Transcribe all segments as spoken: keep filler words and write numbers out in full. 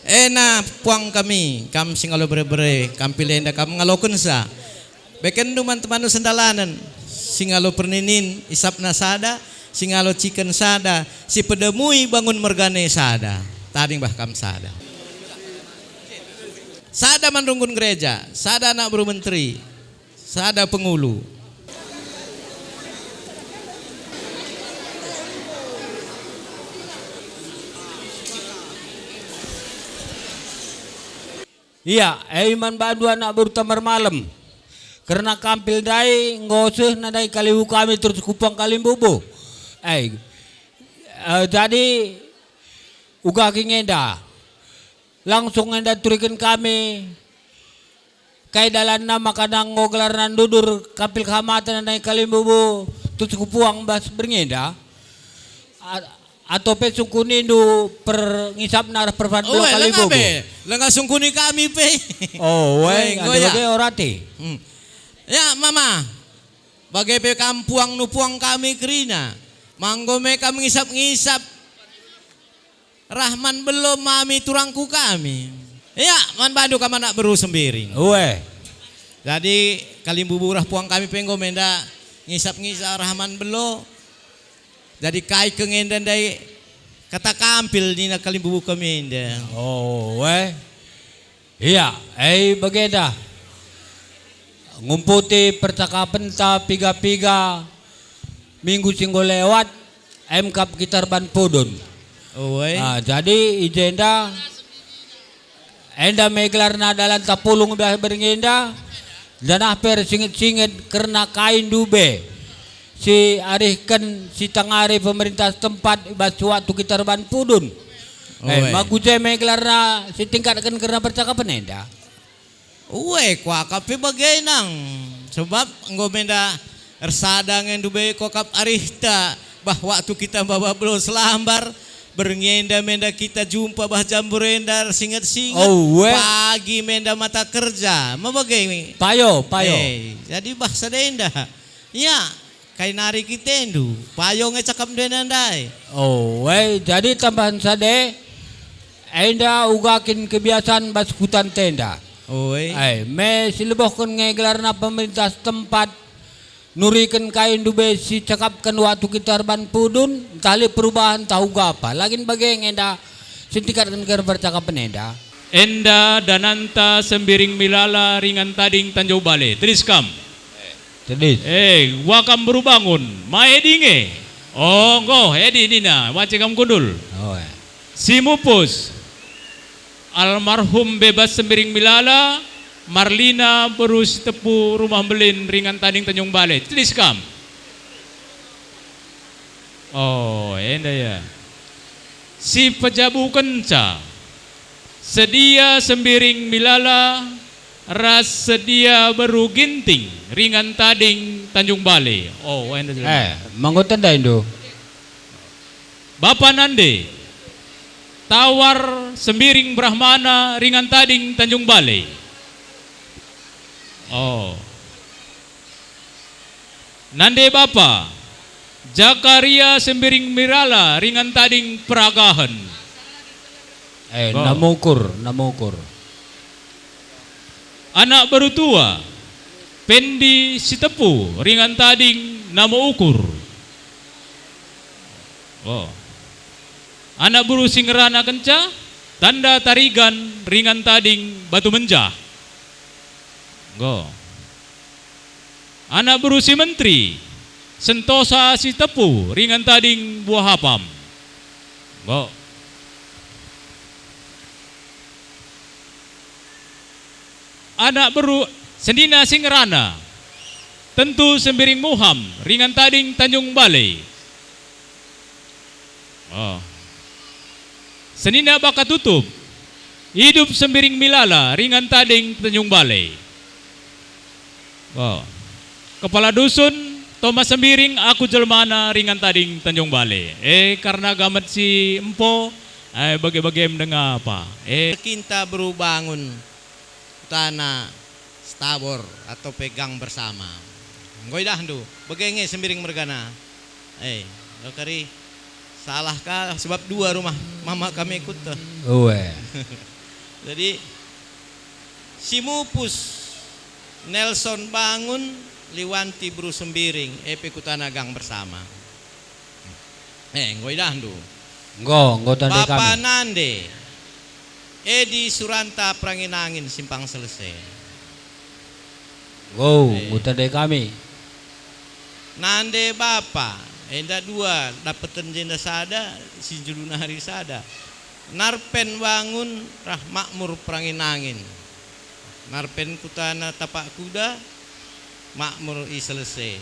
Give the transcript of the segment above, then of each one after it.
Ena puang kami, kam singalo bere-bere, kampil enda kam ngalokensa. Bekenndu man temanu sendalanen, singalo perninin, isapna sada, singalo ciken sada, sipedemui bangun mergane sada. Tading bah kam sada. Sada man runggun gereja, sada anak beru menteri, sada pengulu. Ia, e man bandu anak beru Tambar Malem. Kerna kampil ndai enggo seh nadai kalimbubu kami terus ku puang kalimbubu. E, e, jadi uga kin enda. Langsung enda turiken kami kai dalanna maka enggo gelarna ndudur kampil kehamaten ndai kalimbubu terus ku puang bas berngi enda. A-, atau pe sungkunindu per ngisapna arah perbahan belo Oe, lenga kalimbubu? Be, lenga sungkuni kami pe. Oh, Oe, enggo adi ya. Bage orati. Hmm. Ya, Mama, bage pe kam puang nu puang kami kerina. Manggo me kam ngisap-ngisap. Rahman belo mami turangku kami. Ya, man bandu kam anak beru Sembiring. Oe. Jadi kalimbubu rah puang kami pe enggo me enda ngisap-ngisap Rahman belo. Jadi kai kin enda ndai kata kampil nina kalimbubu kami enda. Oh, eh. Ia, eh, bagenda. Ngumputi percakapenta piga-piga minggu si enggo lewat, emkap kita erban pudun. Oe. Ah, jadi i jenda enda me gelarna dalanta pulung bas berngi enda, janah pe ersinget-singet kerna kai ndube si arihken sitangari pemerintah setempat i bas waktu kita erban pudun. Eh, Oe. Magu je me gelarna sitingkatken kerna percakapen enda? Ue, kuakap pe bage nang. Sebab enggo me enda ersada nge ndube kuakap arihta, bah waktu kita maba belo selambar, berngi enda me enda kita jumpa bah jambur enda ersinget-singet. Oh, ue. Pagi me enda mata kerja. Ma bage? Payo, payo. Eh, jadi bah sada enda. Ya, kai nari kitendu, payo nge cakapndu enda ndai. Oh, eh, jadi tambahen sada, enda uga kin kebiasaan bas kutanta enda. Oi. Eh, me si lebohken nge gelarna pemerintah setempat, nuriken kai ndube si cakapken waktu kita erban pudun, ntah lit perubahan ntah uga apa. La kin bage nge enda si ntingkatken kerna percakapen enda. Enda dananta Sembiring Milala ringan tading Tanjung Bale. Tedis kam. Tedis. Eh, wah kam beru bangun. Ma Edi nge. Oh, enggo, Edi nina, wah kam kundul. Oh, eh. Si mupus. Almarhum Bebas Sembiring Milala, Marlina beru Sitepu Rumah Mbelin ringan tading Tanjung Bale. Tedis kam. Oh, enda ya. Si pejabukenca. Sedia Sembiring Milala ras sedia beru Ginting ringan tading Tanjung Bale. Oh, enda jelma. Eh, manggo tenda indu. Bapa nande, Tawar Sembiring Brahmana ringan tading Tanjung Bale. Oh. Nande bapa, Jakaria Sembiring Mirala ringan tading Peragahen. Eh, Bo. Namukur, namukur. Anak beru tua, Pendi Sitepu ringan tading Namo Ukur. Oh. Anak beru si ngerana kenca, Tanda Tarigan ringan tading Batu Menjah. Enggo. Anak beru si menteri, Sentosa Sitepu ringan tading Buah Apam. Enggo. Anak beru senina si ngerana, Tentu Sembiring Muham ringan tading Tanjung Bale. Oh. Senina baka tutup. Idup Sembiring Milala ringan tading Tanjung Bale. Oh. Kepala dusun, Thomas Sembiring, aku jelmana ringan tading Tanjung Bale. Eh, karna gamet si empo, eh, bage-bage mendenga apa. Eh. Kinta beru bangun. Tanah Stabor atau pe gang bersama. Enggo idahndu, bage nge Sembiring mergana. Eh, enggo kari salah ka sebab dua rumah mama kami ikut tuh. Ue. Jadi, si mupus Nelson Bangun, Liwanti Beru Sembiring, e pe kutana Gang Bersama. Eh, enggo idahndu. Enggo, enggo tandai Bapa kami. Nande, Edi Suranta Perangin Angin Simpang Selese. Enggo, eh, enggo tandai kami. Nande Bapa, enda dua, dapeten jenda sada, si julu nari sada. Narpen Bangun rah Makmur Perangin Angin. Narpen kutana Tapak Kuda, Makmur i Selese.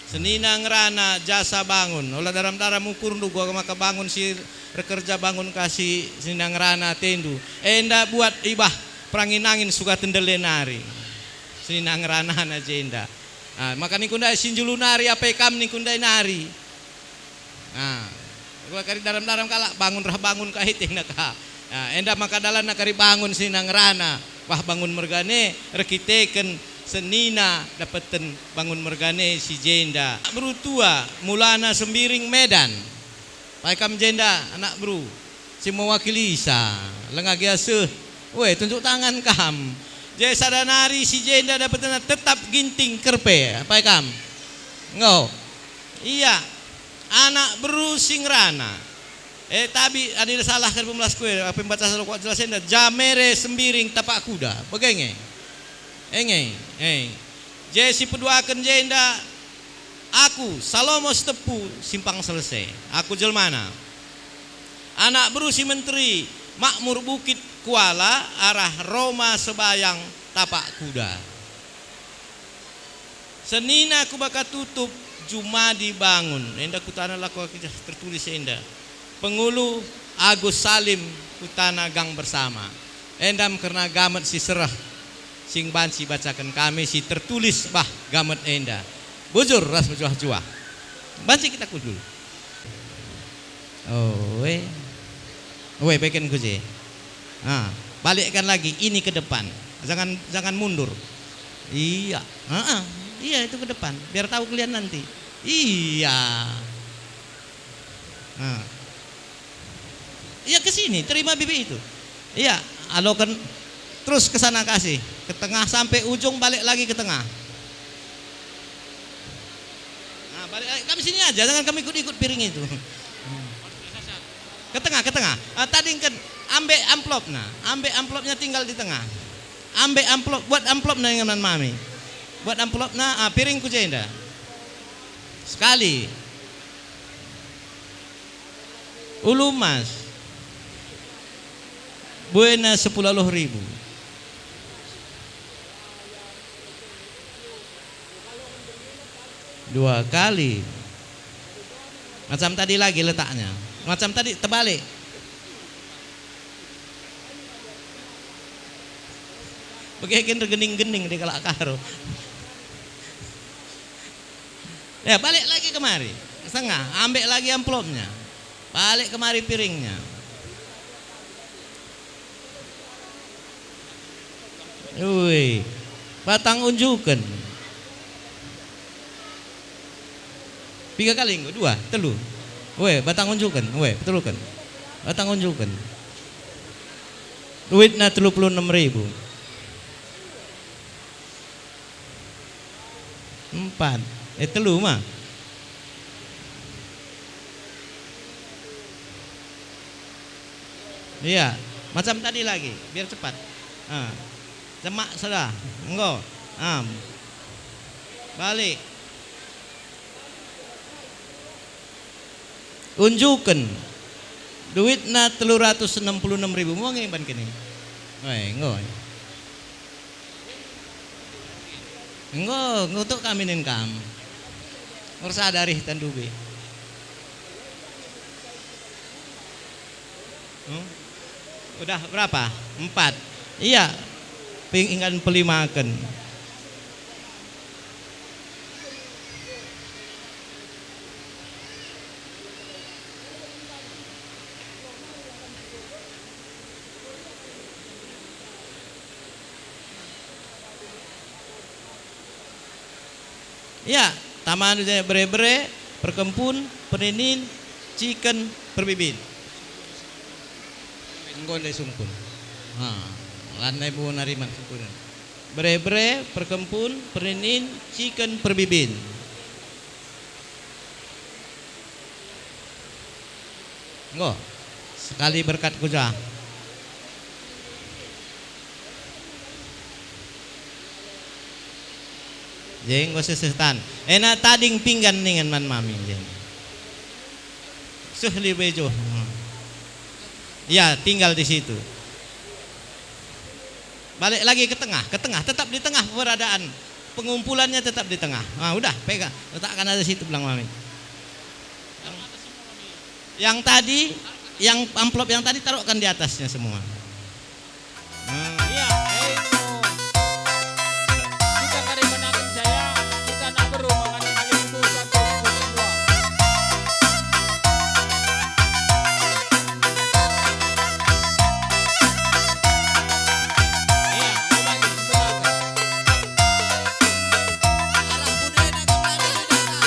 Senina ngerana Jasa Bangun, ola daram-daram ukurndu gua maka bangun si rekerja bangun ka si senina ngerana atendu. Enda buat ibah Perangin Angin suga tendele nari. Senina ngeranana jenda. Ah, maka ningku ndai si njulu nari, apai kam ningku ndai nari. Ah, gua kari daram-daram kalak, bangun rah bangun ka itehna ka. Ah, enda maka dalanna kari bangun senina ngerana, wah bangun mergane, erkiteken senina dapeten bangun mergane si jenda. Beru tua, Mulana Sembiring Medan. Pai kam jenda, anak beru, si mewakili isa, langa gia seh. Weh, tunjuk tangan kam. Jadi sada nari si jenda dapetenna tetap Ginting Kerpe. Pai kam? Enggo. Ia, anak beru si ngerana. Eh, tabi, adi salah kan pemelas kue, apa yang baca selalu kuat jelas enda. Jamere Sembiring Tapak Kuda. Bage nge. Enge, eh. Je si peduaken jenda, aku, Salomo Sitepu, Simpang Selese. Aku jelmana. Anak beru si menteri, Makmur Bukit Kuala, arah Roma Sebayang, Tapak Kuda. Senina kubaka tutup, Jumadi Bangun. Enda kutana lako tertulis enda. Pengulu Agus Salim, kutana Gang Bersama. Enda me kerna gamet si sereh, si banci ibacaken kami si tertulis bah gamet enda. Bujur ras mejuah-juah. Banci kita kudul. Oh, we. We, beken ku je. Ah, balikkan lagi, ini ke depan. Jangan, jangan mundur. Iya, heeh. Iya, itu ke depan. Biar tahu kalian nanti. Iya. Ah. Iya, ke sini, terima bibi itu. Iya, aloken terus ke sana kasih, ke tengah sampai ujung, balik lagi ke tengah. Nah, balik lagi. Kami sini aja, jangan kami ikut-ikut piring itu. Ke tengah, ke tengah. Ah, tadi engken, ambek amplopna, ambek amplopnya tinggal di tengah. Ambek amplop, buat amplopna ingan mami. Buat amplopna, ah, piring ku jenda. Sekali. Ulu emas. Buena sepuluh ribu. Dua kali. Macam tadi lagi letaknya. Macam tadi terbalik. Bage kin ergening-gening deh kalak Karo. Ya, balik lagi kemari. Setengah, ambek lagi amplopnya. Balik kemari piringnya. Ui, batang unjuken. Piga kali enggo? Dua, telu. We, batang unjuken. We, peteluken. Batang unjuken. Duitna telu puluh enem ribu. Empat. Eh, telu mah. Iya, macam tadi lagi, biar cepat. Ah. Semak sudah. Enggo. Am. Balik. Unjuken. Duitna telu ratus enam puluh enam ribu. Mua nge ban kene. Oi, enggo. Enggo, ngutuk kami nin kam. Ersada rih tandube. Hmm? Udah berapa? Empat. Iya. Ping ingan pelimaken. Ya, taman je bere-bere, perkempun, perinin, ciken, perbibin. Enggo ndai sungkun. Ha, lanai bu nariman sempurna. Bere-bere, perkempun, perninin, ciken, perbibin. Enggo, sekali berkat kuja. Je enggo seseh tan. Ena tading pinggan ningen man mami je. Seh libejo. Ya, tinggal di situ. Balik lagi ke tengah, ke tengah, tetap di tengah peradaan. Pengumpulannya tetap di tengah. Ah, udah, pegang. Letakkan aja situ, bilang mami. Yang tadi, yang amplop yang tadi taruhkan di atasnya semua. Hmm. Iya, ayo. Kita kari menangin saya, kita nak beru mengenai alim tu satu, satu, dua. Iya, lagi, sebenarnya. Arah budaya kembali di data.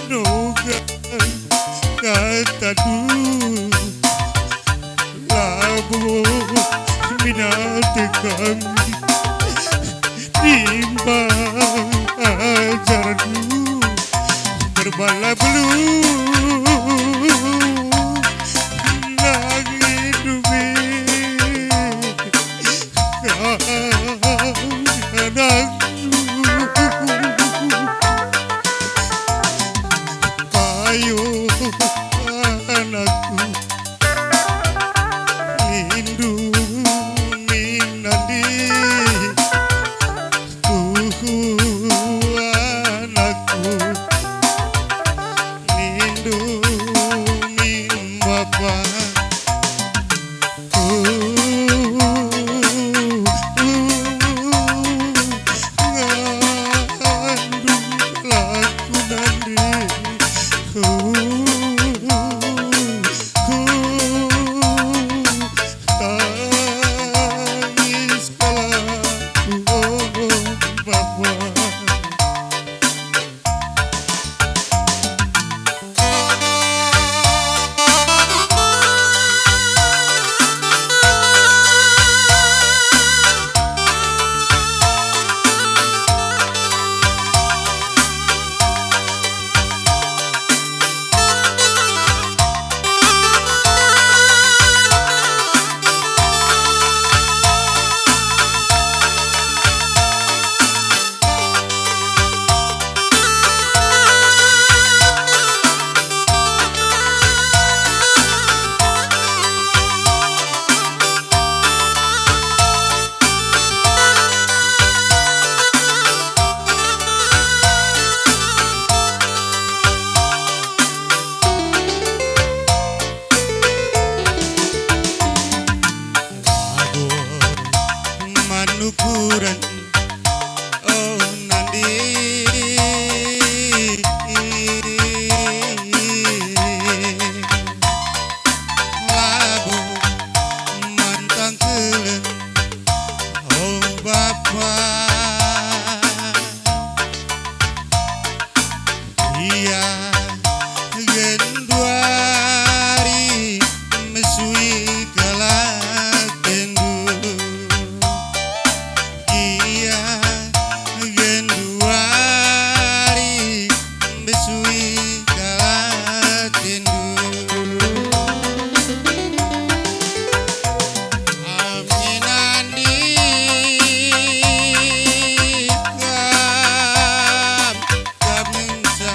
Noga katandu, labo minat kami nimbang ajarndu, berbala belut langit bumi. Kau anakku, payo anakku, nindu min nandi, tuhu anakku, nindu min bapa. Labo man ukuren, o nandi, labo man tangkelen, o bapa. Ia genduari mesui kalak tendu. Ia genduari mesui kalak tendu. Aminandi kam, kam ngenca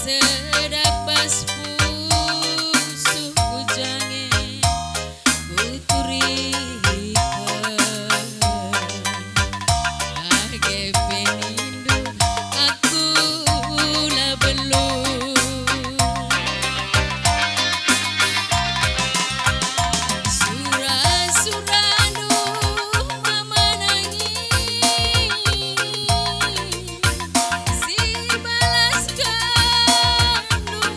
Tedabas pusuhku jange kuturiken. Age pe nindu aku la beluh. Sura-surandu mama nangis, sibalaskendu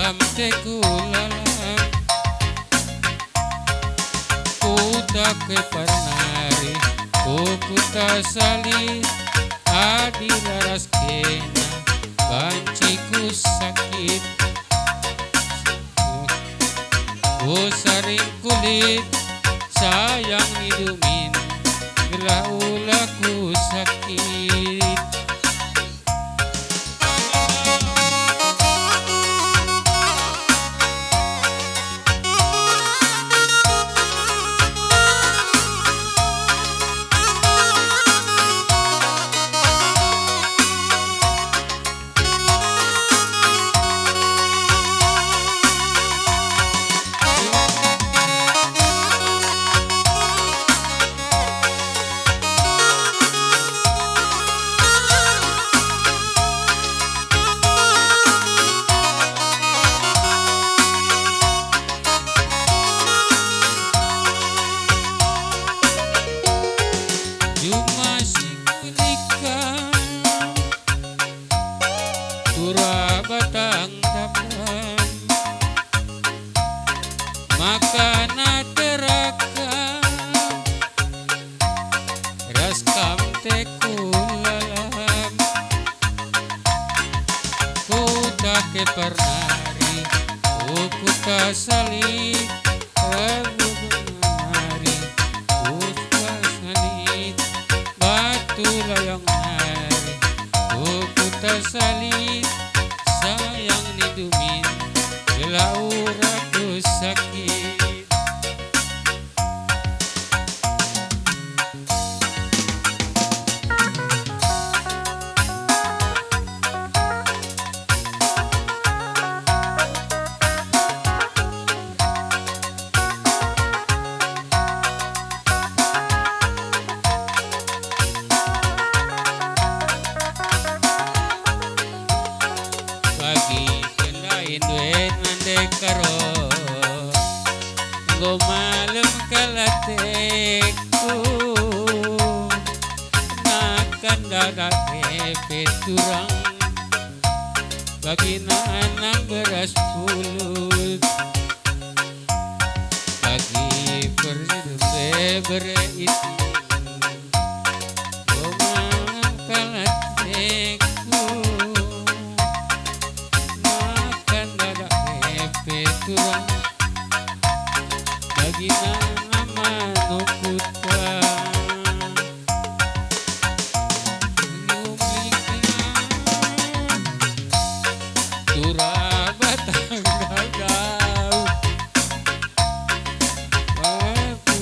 Lam teku lalap, kuta Keparnari, ku kuta Sali, adi la ras kena banci ku sakit. Ku saring kulit, sayang ni dumin, gelah ula ku sakit. Juma si kulikan, tura batang dapan, maka naterakan ras kam teku lalap. Kuta Keparnari, ku kuta Sali, Rabu Benari, Puspa Sani, Batu Layang Nari, ku kuta Sali, sayang ni dumin, gelah ula ku sakit. Bagi pendahin wen nande karo, enggo malem kal ateku, nakan dadak pe turang, bagi nanam beras pulut, bagi bere-bere isi. Enggo malem kal ateku, nakan dadak pe turang, bagi nanam manuk kuta. Ngumlingkan tura batang dagau. Aku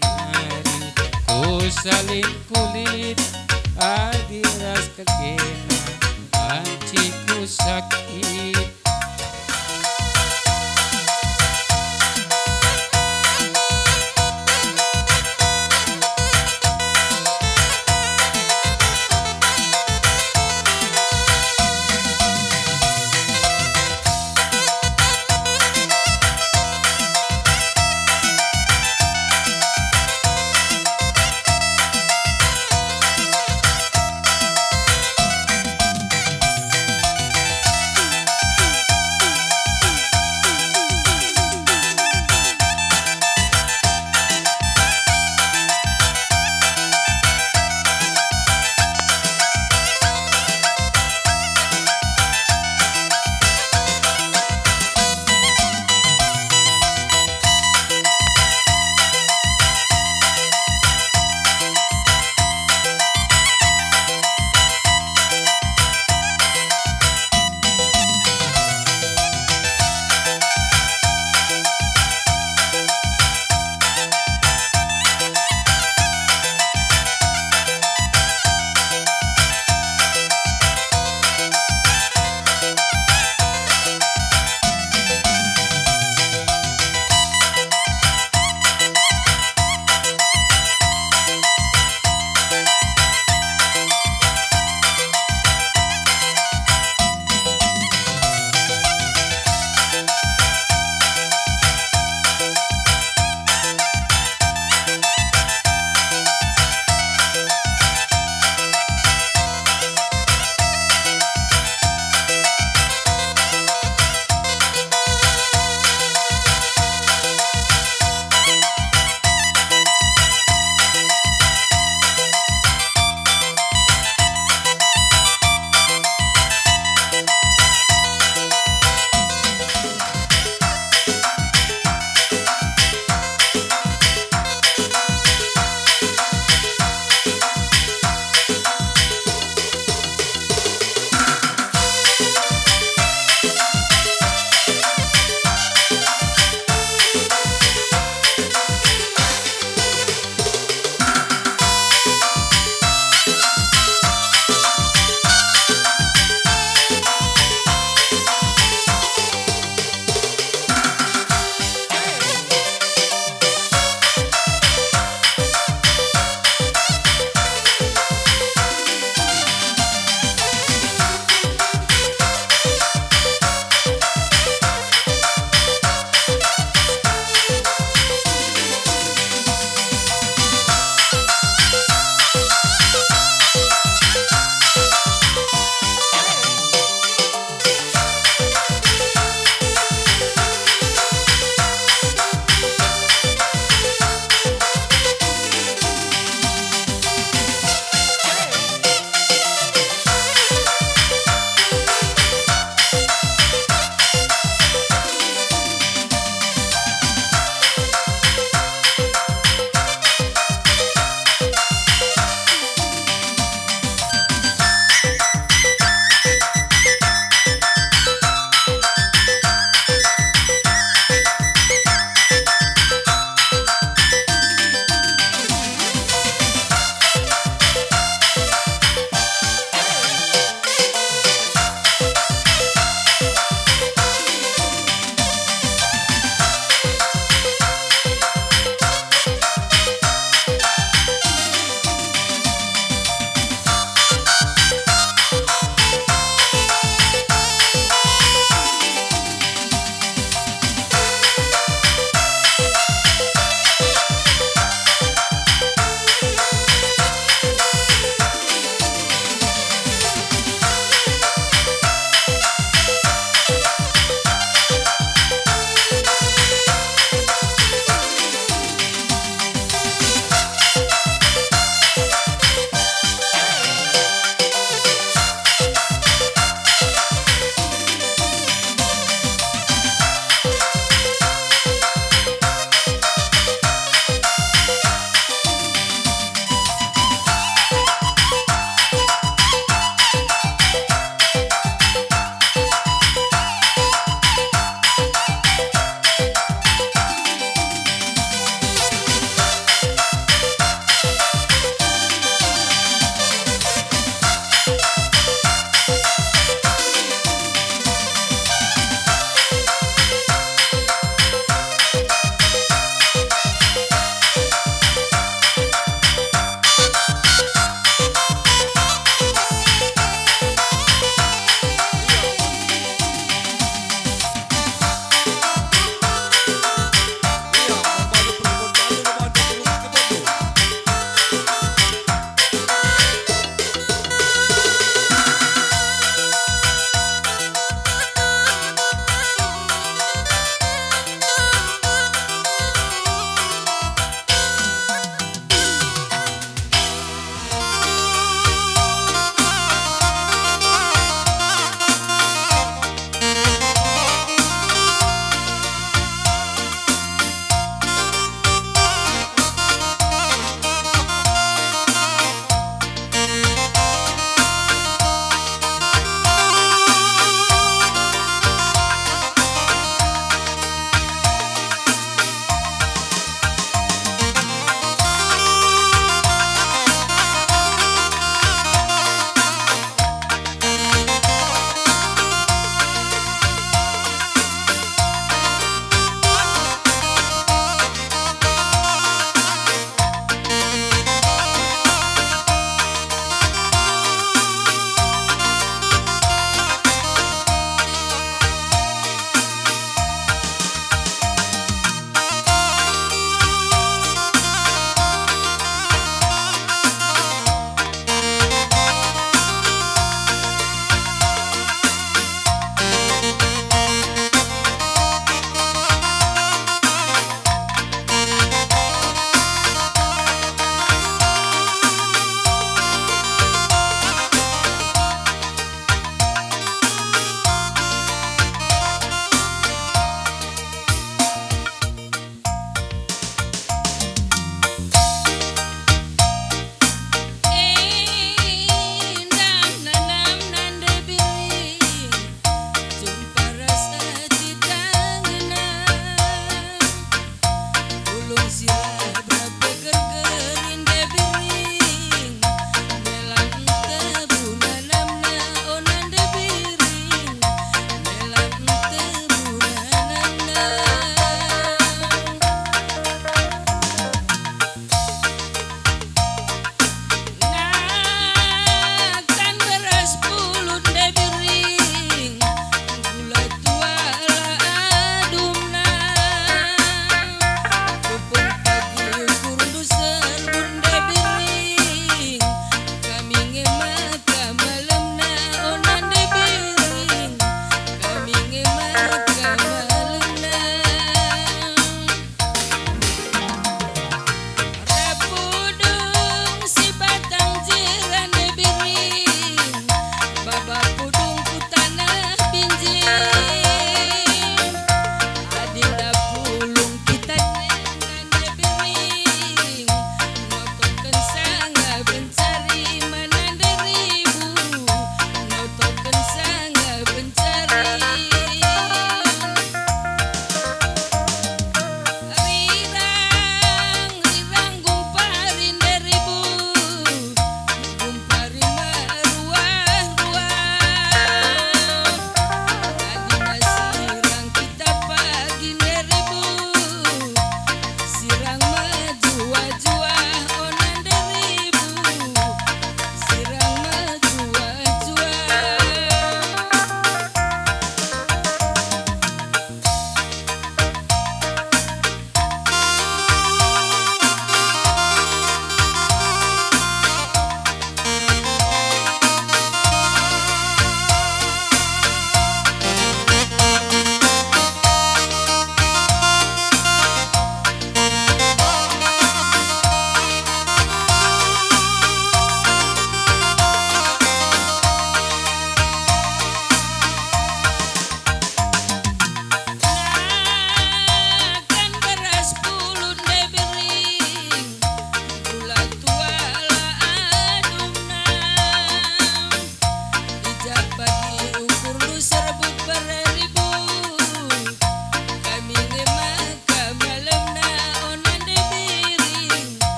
Nari, ku saling kulit, adi ras kekena, banci ku sakit.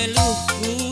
Geluhku